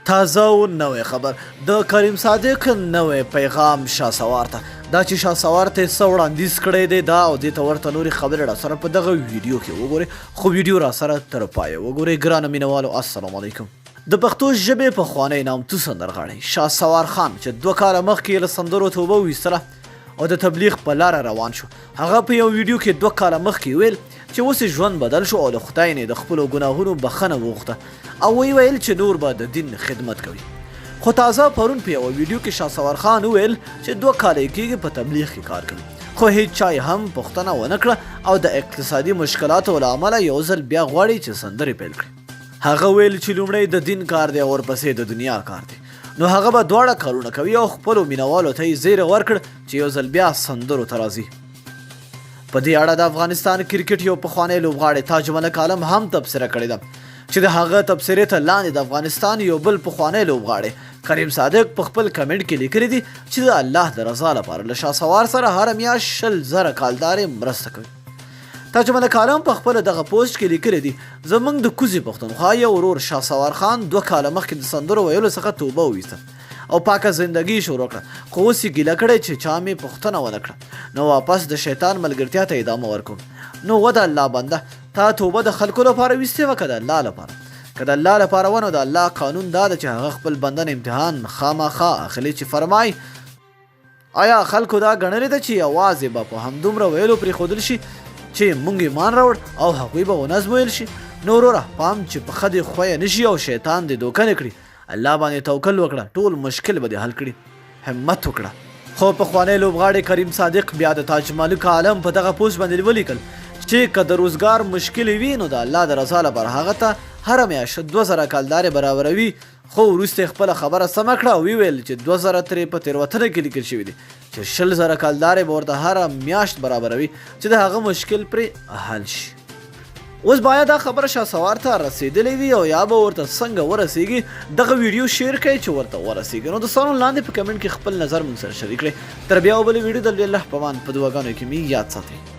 تازه او نوې خبر، د کریم صادق نوی پیغام شاه سوار ته. دا چې شاه سوار ته څه وړاندیز کړی دی، دا او دې ته ورته نورې خبرې را سره په دغه ویډیو کې وګورئ، خو ویډیو را سره تر پایه وګورئ. ګرانو مینوالو، السلام علیکم. د پښتو ژبې پخوانی نامتو سندرغاړی شاه سوار خان چې 2 کاله مخکې له سندرو توبه وویستله او د تبلیغ په لاره روان شو، هغه په یو ویډیو کې 2 کاله مخکې ویل چې اوس یې ژوند بدل شو او له خدای نه د خپلو ګناهونو بخښنه وغوښته او ویې ویل چې نور به د دین خدمت کوي. خو تازه پرون په یوه ویډیو کې شاه سوار خان وویل چې 2 کاله یې کېږي په تبلیغ کې کار کوي، خو هیڅ چا یې هم پوښتنه ونه کړه او د اقتصادي مشکلاتو له امله یو ځل بیا غواړي چې سندرې پیل کړي. هغه ویل چې لومړی د دین کار دی او ورپسې د دنیا کار دی، نو هغه به دواړه کارونه کوي او خپلو مینوالو ته یې زیری ورکړ چې یو ځل بیا سندرو ته راځي. په دې اړه د افغانستان کرکټ یو پخوانی لوبغاړی تاج ملک عالم هم تبصره کړې ده چې د هغه تبصرې ته لاندې د افغانستان یو بل پخوانی لوبغاړی کریم صادق په خپل کمنټ کې لیکلي دي چې د الله د رضا لپاره له شاه سوار سره هره میاشت 20,000 کالدارې مرسته کوي. تاج ملک عالم په خپل دغه پوسټ کې لیکلي دي: زمونږ د کوزې پښتونخوا یو ورور شاه سوار خان 2 کاله مخکې د سندرو ویلو څخه توبه وویسته او پاکه زندګي شروع کړه، خو اوس یې ګیله کړې چې چا مې پوښتنه ونه کړه، نو واپس د شیطان ملګرتیا ته ادامه ورکوم. نو وه د الله بنده، تا توبه د خلکو لپاره ویستې وه که د الله لپاره؟ که د الله لپاره وه، نو د الله قانون دا ده چې هغه خپل بنده نه امتحان خامخا اخلي چې فرمای: آیا خلکو دا ګڼلې ده چې یوازې به په همدومره ویلو پرېښودل شي چې مونږ ایمان راوړ او هغوی به ونه ازمویل شي؟ نو وروره، پام چې پښه دې ښویه نه شي او شیطان دې دوکه نه کړي. الله باندې توکل وکړه، ټول مشکل به دې حل کړي. همت وکړه. خو پخوانی لوبغاړی کریم صادق بیا د تاج ملک عالم په دغه پوسټ باندې ولیکل چې که د روزګار مشکل وي، نو د الله د رضا لپاره هغه ته هره میاشت 2000 کالدارې برابروي. خو وروسته یې خپله خبره سمه کړه او ویې چې 2000 ترې په تېروتنه کې لیکل شوي دي، چې 20,000 کالدارې به ورته هره میاشت برابروي چې د هغه مشکل پرې حل شي. اوس باید دا خبره شاه سوار ته رسېدلې وي او یا به ورته څنګه ورسېږي، دغه ویډیو share کړئ چې ورته ورسېږي. نو دوستانو، لاندې په کمنټ کې خپل نظر موږ سره شریک کړئ. تر بیا بلې ویډیو، د الله په امان، په دعاګانو کې مې یاد ساتئ.